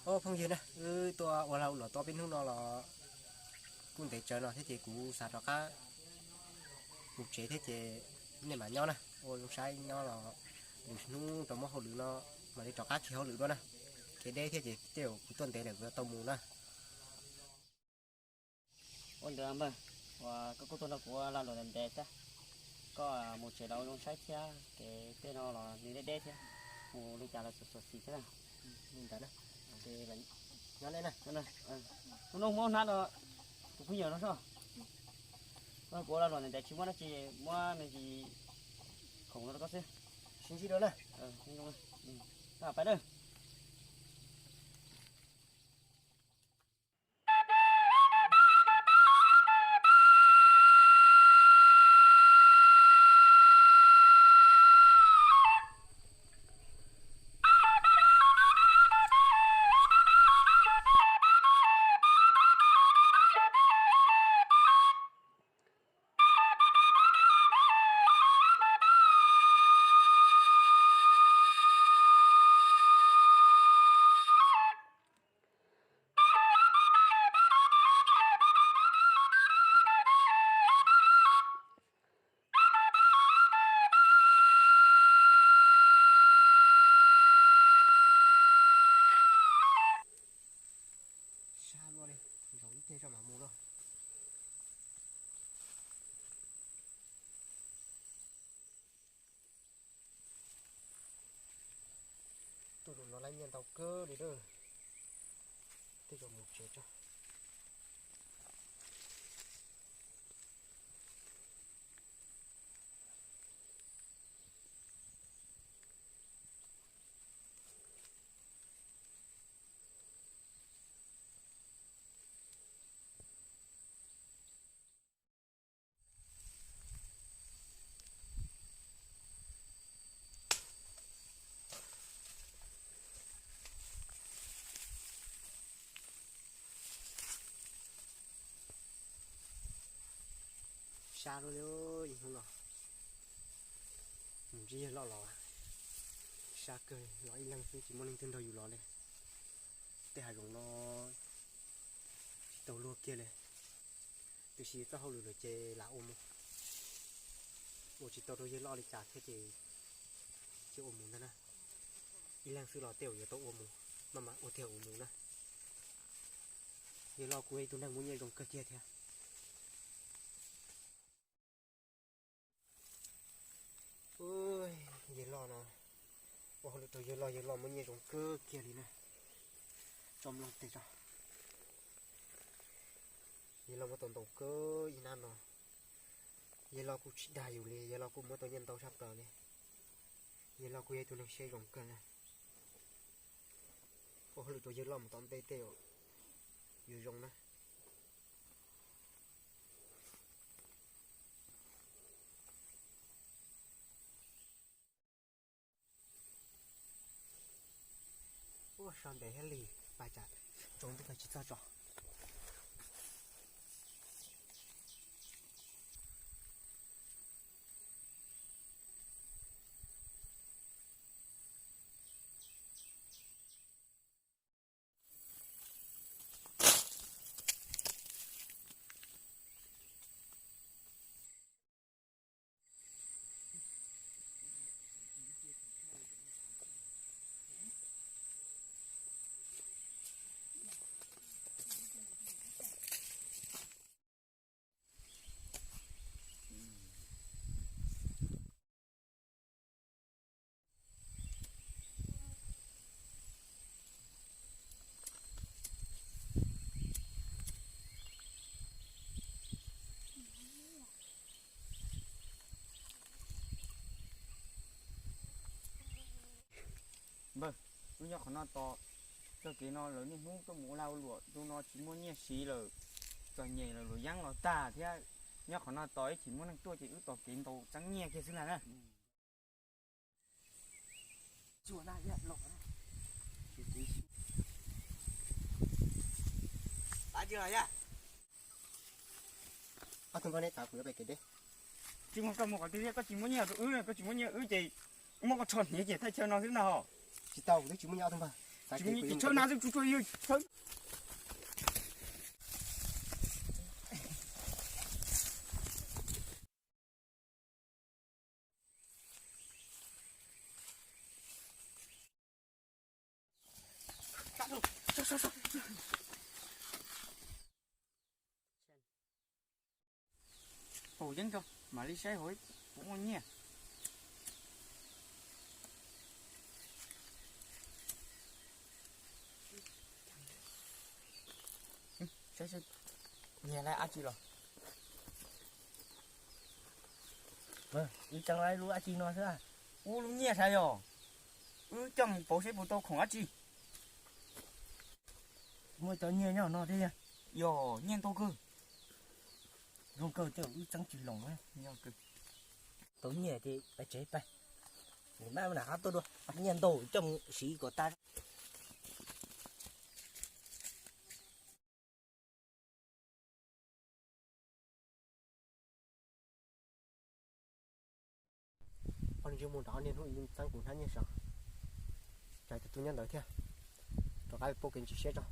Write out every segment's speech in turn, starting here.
Os phooj ywg na, wb tuaj ua lag ua luam tau peb hnub no los kuj ntev tsawv no thiab ces kuv xav rov qab mus tsev thiab ces nej mam nyob na, ua zoo saib nyob los lwm hnub rau muab hauj lwm no mam li rov qab khi hauj lwm dua na. Kev deb thiab ces tej zaum kuv tuaj ntev lawm kuv yuav tau mus na. Ua ntawd npawg, uas koj kuj tuaj nrog kuv ua lag luam ntev ntev thiab, koj mus tsev los ua zoo saib thiab, kev tej no los nws deb deb thiab, mus li cas los xyuam xyuam xim thiab na. Li ntawd na, nyob nej na. Hnub no muab hnab no, tus phooj ywg no soj, kuv ua lag luam ntev ntev tsis muab dab tsi, muab me ntsis khoom no rau koj xwb. Sib ntsib dua na. Pais na. Sab luaj li, zaum ib teg tso mam mus lauj. Tuaj zaum no lawv nyiaj ntau kawg li lawm. Tej zaum mus tsev tso. Sab lub ib hnub no mus ntsib yawg loj los sab kawg, los ib leeg xwb tsis muaj leej twg nrog yus los li. Tej hav zoov no tsis tau luag kiag li, tiam sis txoj hauj lwm lawm ces lam ua mus. Ua tsis tau rau yawg loj li cas thiab ces cia ua mus ntag na. Ib leeg xwb los tej zaum yuav tau ua mus, maj mam ua tiag ua mus na. Yawg loj kuj yog ib tug neeg muaj nyiaj zoo kawg kiag thiab. Yawg loj no, ua hauj lwm rau yawg loj, yawg loj muaj nyiaj zoo kawg kiag li na. Tso mloog teg tso. Yawg loj muab tau ntau kawg ib hnab no. Yawg loj kuj tsis dag yus li, yawg loj kuj muab tau nyiaj ntau tshaj plaws li. Yawg loj kuj yog ib tug neeg siab zoo kawg na. Ua hauj lwm rau yawg loj mus tom ntej tej zaum yuav zoo na. Ua so ntev thiab li, pais tsam tsoov twb pais tsis txog tso. Npawg, wb nyob qhov no tos, txoj kev no lawv niaj hnub tuaj mus ua lag ua luam, tus no tsis muaj nyiaj siv lawm, txom nyem lawm, luam yeeb los tag thiab. Nyob qhov no tos ib chim muaj neeg tuaj ces wb tos kev ntaus txeeb nyiaj kiag xwb ntag na. Ob tug npawg, neb xav kuv yuav pem kev deb? Tsis muaj, koj mus qhov twg thiab? Koj tsis muaj nyiaj rau wb, koj tsis muaj nyiaj wb ces wb muab koj rho hniav ces thaj chaw no xwb ntag hos. Tsis tau, kuv twb tsis muaj nyiaj ob tug npawg. Tsis tshawb na, tsuj tsuag yog tshawb. Pum yeeb tso, mam li saib hauv puas muaj nyiaj. Saib saib, nyiaj lawm dab tsi los? Wb tseem lawv lub dab tsi no xwb. Ub, lub nyiaj sav yog, wb coj mus pauv saib puas tau khoom dab tsi. Muaj cov nyiaj nyob no thiab. Yog nyiaj ntau kawg. Zoo kawg, wb tseem tsis los. Tau nyiaj ces pais tsev pais. Nws mam li hab tuaj dua, nyiaj ntau coj mus siv kom tas. Ua li ntsis mus nrov niaj hnub txeeb kuv hnab nyiaj sav, tsam tus tub nyob ntawd thiab, rov qab pub kev ntsis siab tso.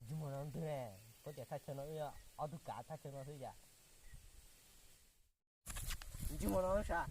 Ntsis muag no ntwg ne, puab tias thaj chaw no wb ob tug kav thaj chaw no xwb yam. Ntsis muag no sav,